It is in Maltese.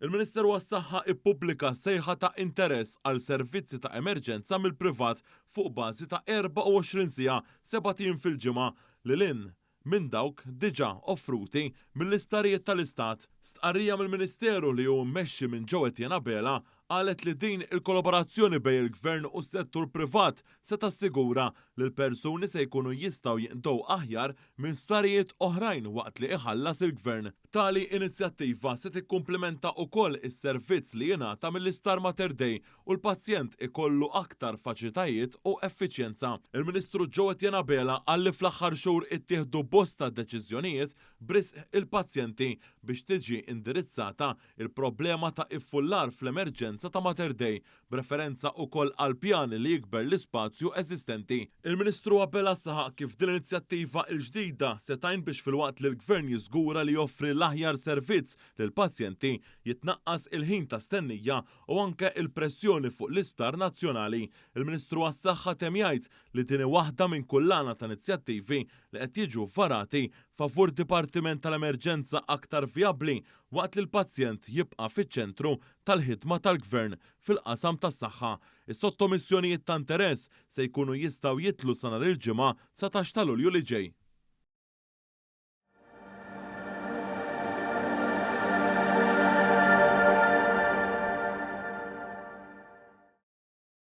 Il-Ministeru għas-Saħħa ippubblika sejħa ta' interess għal servizzi ta' emerġenza mill-privat fuq bażi ta' 24 siegħa, sebat ijiem fil-ġimgħa, lil hinn minn dawk diġà offruti mill-isptarijiet tal-Istat. Stqarrija mill-Ministeru li hu mmexxi minn Joe Etienne Abela qalet li din il-kollaborazzjoni bejn il-Gvern u s-settur privat se tassigura li l-persuni se jkunu jistgħu jinqdew aħjar minn sptarijiet oħrajn waqt li iħallas il-Gvern. Tali inizjattiva se tikkumplimenta ukoll is-servizz li jingħata mill-Isptar Mater Dei u l-pazjent ikollu aktar faċilitajiet u effiċjenza. Il-Ministru Joe Etienne Abela qal li fl-aħħar xhur ittieħdu bosta deċiżjonijiet b'risq il-pazjenti biex tiġi indirizzata il-problema ta' iffullar fl-emerġenza ta' Mater Dei, b'referenza ukoll għall-pjan li jikber l-ispazju eżistenti. Il-Ministru Abela saħaq kif din l-inizjattiva l-ġdida se tgħin biex filwaqt li l-Gvern jiżgura li joffri l-aħjar servizz lill-pazjenti, jitnaqqas il-ħin ta' stennija u anke l-pressjoni fuq l-Isptar Nazzjonali. Il-Ministru għas-Saħħa temm jgħid li din hi waħda minn kullana ta' inizjattivi li qed jiġu varati favur dipartiment tal-emerġenza aktar vijabbli waqt li l-pazjent jibqa' fiċ-ċentru tal-ħidma tal-Gvern fil-qasam tas-saħħa. Is-sottomissjonijiet ta' interess se jkunu jistgħu jidħlu sa nhar il-Ġimgħa 19 ta' Lulju li ġej.